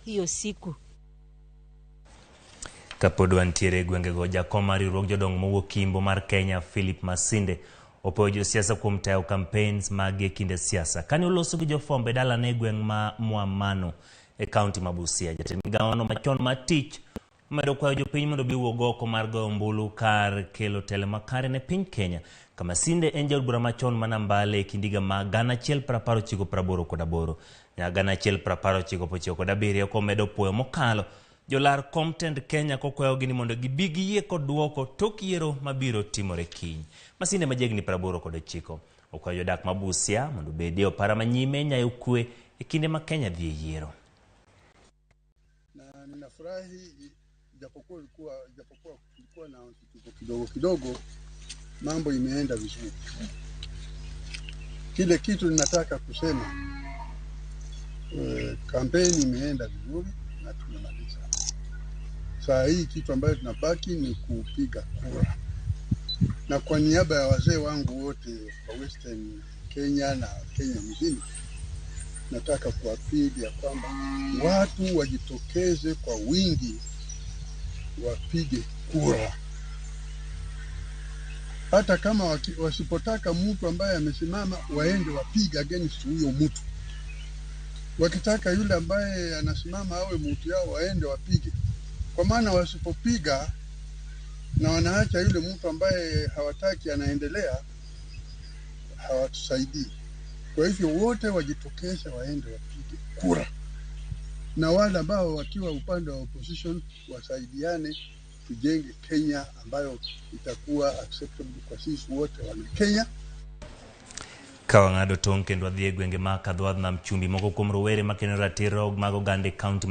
hiyo siku. Kapod wantiere e gwengego, jakom mar riwruog jodongo mowuok Imbo mar Kenya, Philip Masinde, opoyo josiasa kuom tayo campaigns maggi e kinde siasa. Kane oloso gi jofwambo e dalane e gweng' ma Mwamano e kaunti ma Busia, jatend migawono machon mar tich omedo kwayo jopiny mondo obi owuog oko mar goyo ombulu kar kelo telo makare ne piny Kenya. Kamasinde en jaod bura machon ma Nambale e kind higa ma 1988 nyaka 1997 komedo puoyo mokalo jolar kom tend Kenya kokwayogi ni mondo gibi giyie kod duoko tok yiero mabiro timore kiny. Masinde machiegni 89 okwayo jodak ma Busia mondo obedi e opara manyime nyayo kwe e kinde ma Kenya dhi e yiero. Na ninafurahi japokuwa kulikuwa na kidogo kidogo kidogo, mambo imeenda vizuri. Kile kitu ninataka kusema, kampeni imeenda vizuri na tumemaliza. Saa hii kitu ambayo tunabaki ni kupiga kura, na kwa niaba ya wazee wangu wote wa Western Kenya na Kenya mzima, nataka kuapili ya kwamba watu wajitokeze kwa wingi wapige kura, hata kama wasipotaka mtu ambaye amesimama waende wapige against huyo mtu. Wakitaka yule ambaye anasimama awe mtu yao waende wapige, kwa maana wasipopiga na wanaacha yule mtu ambaye hawataki anaendelea, hawatusaidii. Kwa hivyo wote wajitokeze waende wapige kura, na wale ambao wakiwa upande wa opposition wasaidiane, tujenge Kenya ambayo itakuwa acceptable kwa sisi wote wana Kenya. Ka wang'ado tong' kendo wadhi e gwenge ma Kadhwadh Nam Chumbi, moko kuom rowere makeno ratiro mag oganda e kaunti